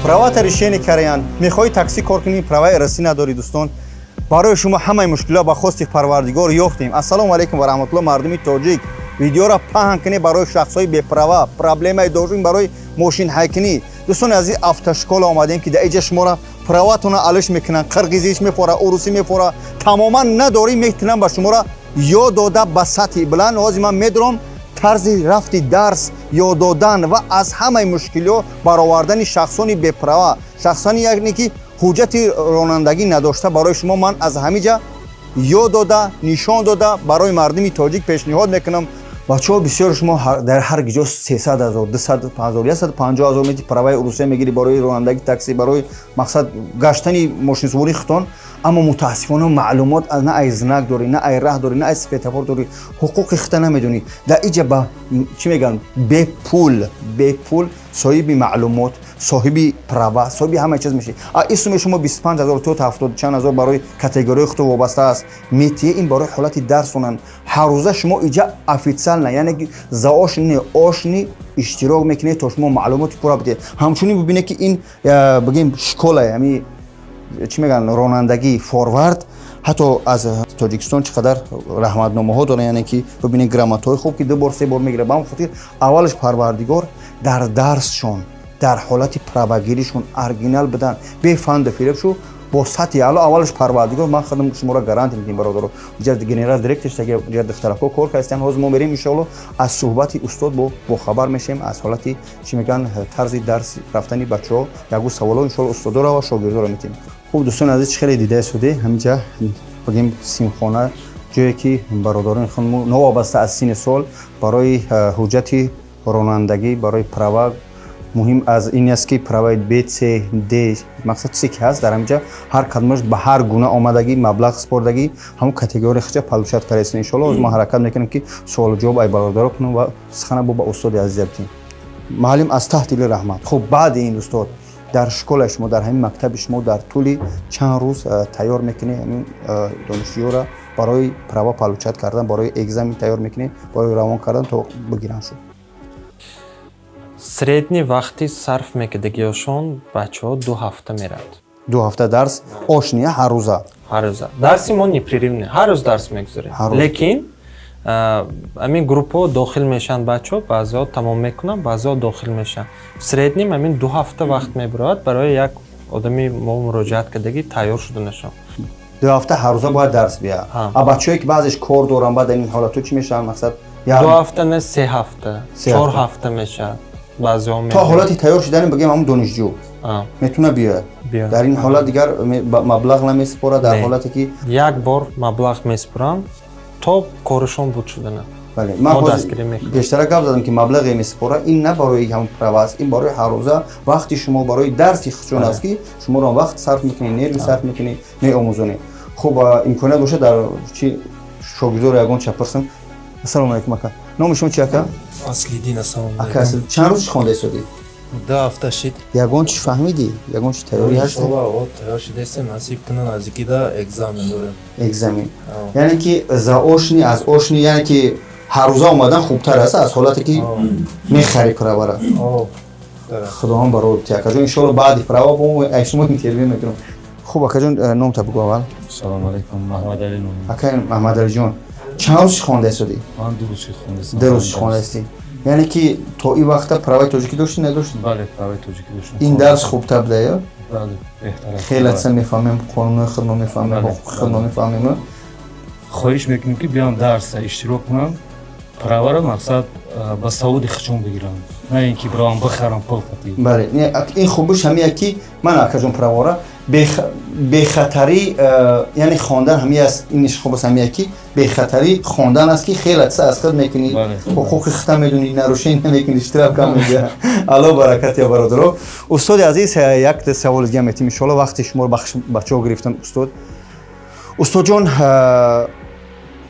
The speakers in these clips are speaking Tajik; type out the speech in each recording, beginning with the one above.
Правата лишение караян, мехоҳӣ такси кор кунӣ, праваи РС надорӣ. Дӯстон, барои шумо ҳамаи мушкилот ба хости Парвардигор ёфтем. Ассалому алайкум ва раҳматулло, мардуми тоҷик! Видеоро паҳн кунед барои шахсҳои беправа, проблемаи дошин барои мошинҳайкунӣ. Дӯстони азиз, автошкола омадем, ки дар иҷа шуморо праватона алиш мекунанд. Қирғизиш мефора, урусӣ мефора, тамоман надорӣ, метунанд ба шуморо ёд дода ба сатҳи баланд. Ҳозир ман медурам тарзи рафти дарс ёд додан ва аз ҳамаи мушкилиҳо баровардани шахсони беправа, шахсони, яъне ки ҳуҷҷати ронандагӣ надошта. Барои шумо ман аз ҳамин ҷа ёд дода, нишон дода, барои мардуми тоҷик пешниҳод мекунам. Бачаҳо, бисёр шумо дар ҳар ҷо 300 000, 200 000, 150 000 мети праваи Русия мегирӣ барои ронандагӣ такси, барои мақсад гаштани мошинсувории худтон. Аммо мутаассифона маълумот на ай знак дорӣ, на ай раҳ дорӣ, на ай светофор дорӣ, ҳуқуқи худта намедонӣ. Дар иҷа ба чӣ мегӯянд, бепул, бепул соҳиби маълумот, соҳиби права, соҳиби ҳама чиз мешӣ. А ин суми шумо 25 000 то ҳафтод чанд ҳазор барои категорияи худто вобаста аст метие. Ин барои ҳолати дарсонанд. Ҳаррӯза шумо иҷа официально, яъне ки заочный, очный иштирок мекунед, то шумо маълумоти пурра бидиҳед. Ҳамчунин бибинед, ки ин бигем школа, ҳами чӣ мегӯянд, ронандагӣ Форвард, ҳатто аз Тоҷикистон чӣ қадар раҳматномаҳо доранд, яъне ки бибинед, грамотаҳои хуб, ки ду бор, се бор мегирад. Ба ҳамон хотир аввалаш Парвардигор дар дарсшон, дар ҳолати правагиришон оригинал будан, бефанду фиреб шу, бо сатҳи аъло. Аввалаш Парвардигор, ман худам шуморо гарантия медиҳем, бародаро. Ҷа генерал директорш, ҷа духтарако кор кардастанд. Ҳозир мо мерем, иншоалло, аз суҳбати устод бо бохабар мешавем аз ҳолати, чӣ мегӯянд, тарзи дарс рафтани бачаҳо. Ягу саволо, иншоалло, устодоро ва шогирдоро метиҳем. Хуб, дӯстони азиз, чӣ хеле дидаи суде, ҳаминҷа бигем синфхона, ҷое ки бародарони худмо новобаста аз синни сол барои ҳуҷҷати ронандагӣ, барои права. Муҳим аз ин аст, ки праваи Б, С, Д, мақсад чизе ки ҳаст, дар ҳаминҷа ҳар кадомаш ба ҳар гуна омадагӣ, маблағ супордагӣ, ҳамон категория хича получать кардаст. Иншоалло, ҳозир мо ҳаракат мекунем, ки суолу ҷавоб ай бародаро кунем ва сухана бо ба устоди азиз битем. Маълим аз таҳти дили раҳмат. Хуб, баъди ин, устод, дар школаи шумо, дар ҳамин мактаби шумо дар тӯли чанд рӯз тайёр мекунед ҳамин донишҷӯёра барои права получать кардан, барои экзамен тайёр мекунед, барои равон кардан, то бигиранд шуд? Средний вақти сарф мекардагиёшон бачаҳо 2 ҳафта меравад. 2 ҳафта дарс очный, ҳаррӯза? Ҳар рӯза. Дарси мо непрерывный, ҳар рӯз дарс мегузарем. Ҳар рӯз. Лекин ҳамин группаҳо дохил мешаванд бачаҳо, баъзеҳо тамом мекунанд, баъзеҳо дохил мешаванд. В среднем ҳамин 2 ҳафта вақт мебарояд барои як одами мо муроҷиат кардагӣ тайёр шуданашон. 2 ҳафта ҳаррӯза бояд дарс бияд? Ҳа. А бачаҳое ки баъзеш кор доранд, баъд дар ин ҳолатҳо чӣ мешаванд, мақсад? 2 ҳафта не, 3 ҳафта, Се чор ҳафта. ҳафта мешавад баъзеҳо. То ҳолати тайёр шудани, бигем, ҳамон донишҷӯ метавона биёяд? Биёяд. Дар ин ҳолат дигар маблағ намесупорад дар Не. ҳолате ки Як бор маблағ месупоранд то корашон буд шудана. Бале, ман Мо ҳозир дастгирӣ мекунем. Пештара гап задам, ки маблағе месупора, ин на барои ҳамон права аст, ин барои ҳаррӯза вақти шумо, барои дарси худшон аст, ки шуморо вақт сарф мекунед, нерви сарф мекунед, меомӯзонед. Хуб, имконият бошад, дар чи шогирдоро ягон ча пурсам. Ассалому алайкум, ака, номи шумо чи, ака? Аслиддин, ассалому Ака, алайкум. Чанд рӯз хонда истодӣ? 2 ҳафта шид. Ягон чи фаҳмидӣ, ягон чи тайёрӣ ҳаст? Иншоалло, о, тайёр шидастем, насиб кунад, наздикида экзамен дорем. Экзамен. О. Яъне ки заочный аз очный, яъне ки ҳаррӯза омадан хубтар аст аз ҳолате ки О. мехари правара. О, хубтар аст. Худованд барор бити, акаҷон. Иншоалло, баъди права бо ай шумо интервю мекунам. Хуб, акаҷон, номта бугу аввал. Салом алейкум, Маҳмадалӣ номи. Ака Маҳмадалиҷон, чанд рӯз хонда истодӣ? Ман 2 рӯз шид хондастам. 2 рӯз хондаистӣ. Яъне ки то ин вақта праваи тоҷикӣ доштӣ, надоштӣ? Бале, праваи тоҷикӣ доштам. Ин дарс хубтар буда ё? Бале, беҳтар аст. Хеле чиза мефаҳмем, қонунҳои худмо мефаҳмем, ҳуқуқи худмо мефаҳмем. Хоҳиш мекунем, ки биён, дарса иштирок кунам, праваро мақсад ба саводи хичон бигирам, на ин ки биравам бихарам пул қатӣ. Бале, не, ин хубиш ҳамия, ки ман, акаҷон, правора бехатарӣ, яъне хондан ҳамия аст. Иниш хуб аст, ҳамия ки бехатарӣ хондан аст, ки хеле чиза аз худ мекунӣ, ҳуқуқи худта медонӣ, нарушение намекунӣ, штраф кам мегирад. Алло баракат я бародаро. Устоди азиз, як саволи дига метим, иншоалло. Вақти шуморо бачаҳо гирифтан, устод. Устодҷон,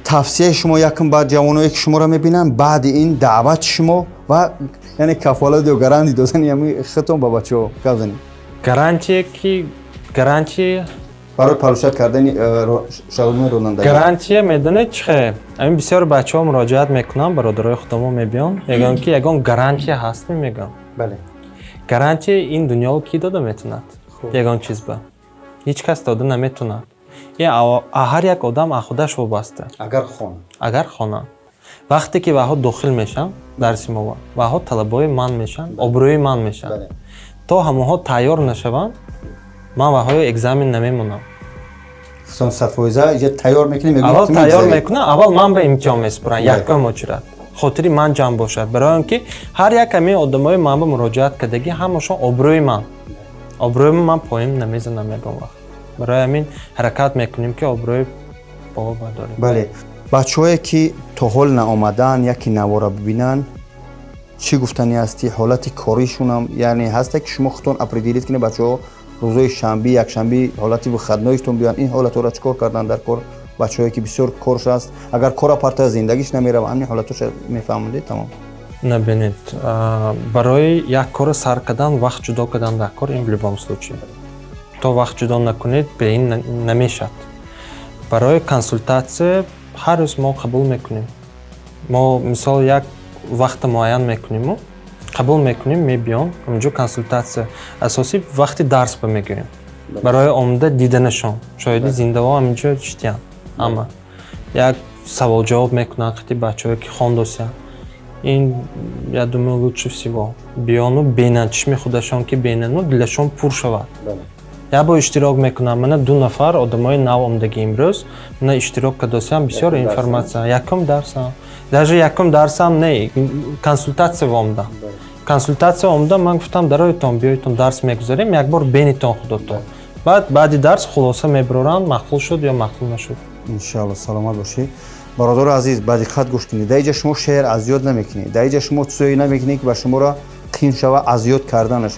тавсияи шумо якм ба ҷавоное, ки шуморо мебинанд, баъди ин даъвати шумо ва яъне кафолат ё гарантия додани ҳами худтон ба бачаҳо, гап занед. Гарантия ки гарантия? Барои получать кардани шаҳодатномаи ронандагӣ. Гарантия медонед чӣ хе? Ҳамин бисёр бачаҳо муроҷиат мекунанд, бародарои худамо мебиён, мегӯянд, ки ягон гарантия ҳаст, мегӯям. Гарантия ин дунё кӣ дода метавонад? Ягон чиз ба ҳеҷ кас дода наметавонад. Ҳар як одам аз худаш вобаста. Агар хон Агар хонанд, вақте ки ваҳо дохил мешаванд дарси мо, ваҳо талабои ман мешаванд, обрӯи ман мешаванд. То ҳамонҳо тайёр нашаванд, ман ваҳоё экзамен намемонам. 100% иҷа тайёр мекунем. Аввал тайёр мекунам, аввал ман ба имтиҳон месупорам, якум очередь хотири ман ҷамъ бошад, барои он ки ҳар як ҳамин одамои ман ба муроҷиат кардагӣ, ҳамашон обрӯи ман, обрӯи ман поин намезанам ягон вақт. Барои ҳамин ҳаракат мекунем, ки обрӯи боло бардорем. Бале, бачаҳое ки то ҳол наомадаанд, яке навора бибинанд, чӣ гуфтанӣ ҳасти? Ҳолати коришунам, яъне ҳаста, ки шумо худтон определить кунед, бачаҳо рӯзои шанби, якшанби, ҳолати выходной тон биёянд. Ин ҳолатҳоро чӣ кор кардан дар кор? Бачаҳое ки бисёр корш аст, агар кора парта, зиндагиш намерава, ҳамин ҳолатҳоша мефаҳмондед, тамом. Набинед, барои як корро сар кардан вақт ҷудо кардан дар кор. Ин в любом случае, то вақт ҷудо накунед, бе ин намешавад. Барои консултатсия ҳар рӯз мо қабул мекунем. Мо, мисол, як вақта муайян мекуниму қабул мекунем, мебиён онҷо. Консултатсия асосӣ вақти дарс ба мегӯем, барои омада диданашон, шоҳиди зиндаво ҳаминҷо шитиянд, ҳама як савол-ҷавоб мекунанд қити бачаҳое ки хондосиянд. Ин, я думаю, лучше всего биёну бинанд, чишми худашон ки бинану дилашон пур шавад. Як бор иштирок мекунам, мана ду нафар одамои нав омдагӣ имрӯз мана иштирок кардосиям, бисёр информация. Якум дарсам, даже якум дарсам не, консултатсия омдам. Консултатсия омдам, ман гуфтам: дароитон, биёитон, дарс мегузарем, як бор бенитон худотон. Баъд баъди дарс хулоса мебароранд, маъқул шуд ё маъқул нашуд. Иншалло, саломат бошӣ. Бародари азиз, ба диққат гӯш кунед. Дар иҷа шумо шеър аз ёд намекунед, дар иҷа шумо чизое намекунед, ки ба шуморо қин шава аз ёд карданаш.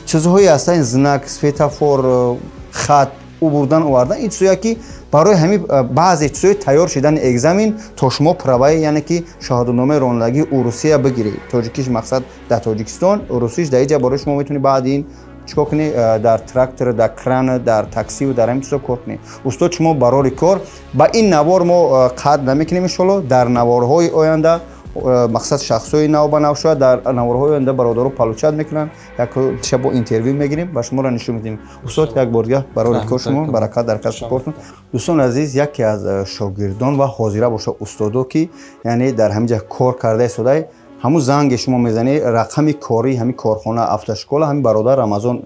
Чизҳое ҳастанд: знак, светофор, хат убурдан, овардан, ин чизое ки барои ҳамин баъзе чизои тайёр шидани экзамен, то шумо права и, яъне ки шаҳодатномаи ронандагии Урусия бигиред, тоҷикиш мақсад дар Тоҷикистон, русиш дар иҷа, барои шумо метавонед баъди ин чикор кунӣ? Дар трактор, дар кран, дар таксиву дар ҳамин чизо кор кунӣ. Устод, шумо барори кор. Ба ин навор мо қатъ намекунем, иншолло, дар наворҳои оянда, мақсад шахсҳои нав ба нав шояд дар наворҳои оянда бародаро получать мекунанд, як шабо интервю мегирем ва шуморо нишон медиҳем. Устод, як бор дигар барори кор шумо, баракат дар касбу кортон. Дӯстони азиз, яке аз шогирдон ва ҳозира боша устодо, ки яъне дар ҳамин ҷа кор карда истодай, ҳамун занге шумо мезанед, рақами кории ҳамин корхона, автошкола, ҳамин бародар Рамазон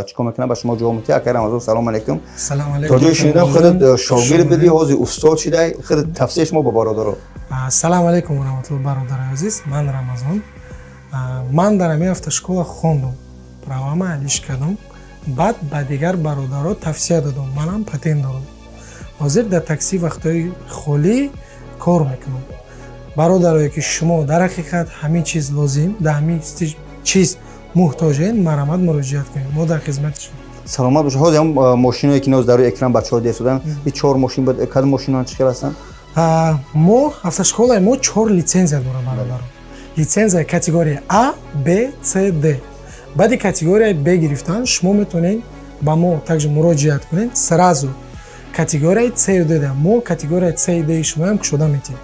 чӣ кор мекунад, ба шумо ҷавоб медиҳад. Акай Рамазон, салом алейкум. Салом алейкум. То ҷои шунидам, худат шогирд будӣ, ҳозир устод шидай. Худат тавсия шумо ба бародаро. Салом алейкум ва раҳматулло, бародари азиз. Ман Рамазон. Ман дар ҳамин автошкола хондум, права ма алиш кардам, баъд ба дигар бародаро тавсия додам. Манам патент дорам, ҳозир дар такси вақтҳои холӣ кор мекунам. Бародарое ки шумо дар ҳақиқат ҳамин чиз лозим, дар ҳамин чиз муҳтоҷед, марҳамат, муроҷиат кунед, мо дар хизмати шумо. Саломат бошед. Ҳозир ҳам мошиное ки ноз дар рӯи экран бачаҳо дида, ин чор мошин буд, кадом мошиноан, чӣ хел ҳастанд? Мо автошколаи мо чор литсензия дорам, бародаро: литсензияи категорияи А, Б, С, Д. Баъди категорияи Б гирифтан шумо метавонед ба мо также муроҷиат кунед, сразу категорияи С Д. Мо категорияи С Д шумоам кушода метиҳем,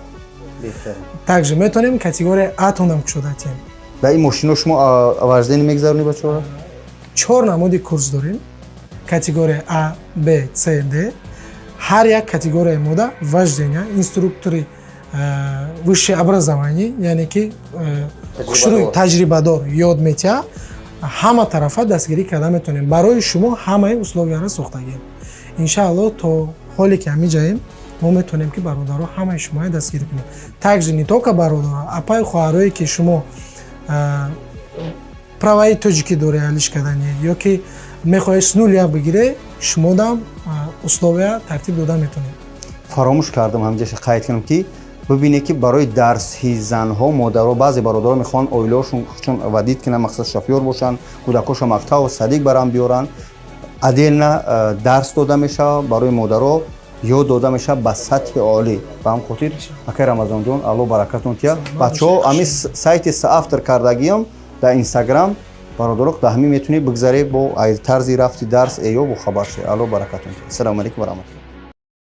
также метавонем категорияи А тонам кушода тиҳем. Дар ин мошино шумо вождение мегузаронед бачаҳоро? Чор намуди курс дорем: категория А, Б, С, Д. Ҳар як категорияи мода вождения инструктори высшее образование, яъне ки хушрӯй, таҷрибадор ёд метиҳад. Ҳама тарафа дастгирӣ карда метавонем. Барои шумо ҳамаи условия ро сохтагем. Иншаалло, то ҳоле ки ҳамин ҷаем, мо метавонем ки бародаро ҳамаи шуморо дастгирӣ кунем. Также не только бародаро, апаю хоҳарое ки шумо права и тоҷикӣ доред, алиш кардани ё ки мехоҳед с нуля бигире, шумодам условия тартиб дода метавонем. Фаромӯш кардам ҳаминҷаша қайд кунам, ки бибинед, ки барои дарси занҳо, модаро, баъзе бародаро мехоҳанд оилаҳошон чун водить кунанд, мақсад шофёр бошанд, кӯдакошон мактаб, садик баранд, биёранд, отдельно дарс дода мешавад, барои модаро ёд дода мешавад ба сатҳи олӣ. Ба ҳам хотир, акай Рамазонҷон, Алло баракатон тия. Бачаҳо, ҳамин сайти автор кардагиам дар Инстаграм, бародаро, дар ҳамин метавонед бигзаред, бо тарзи рафти дарс эё бо хабар шед. Алло баракатон тия. Ассалому алайкум ва раҳматулло.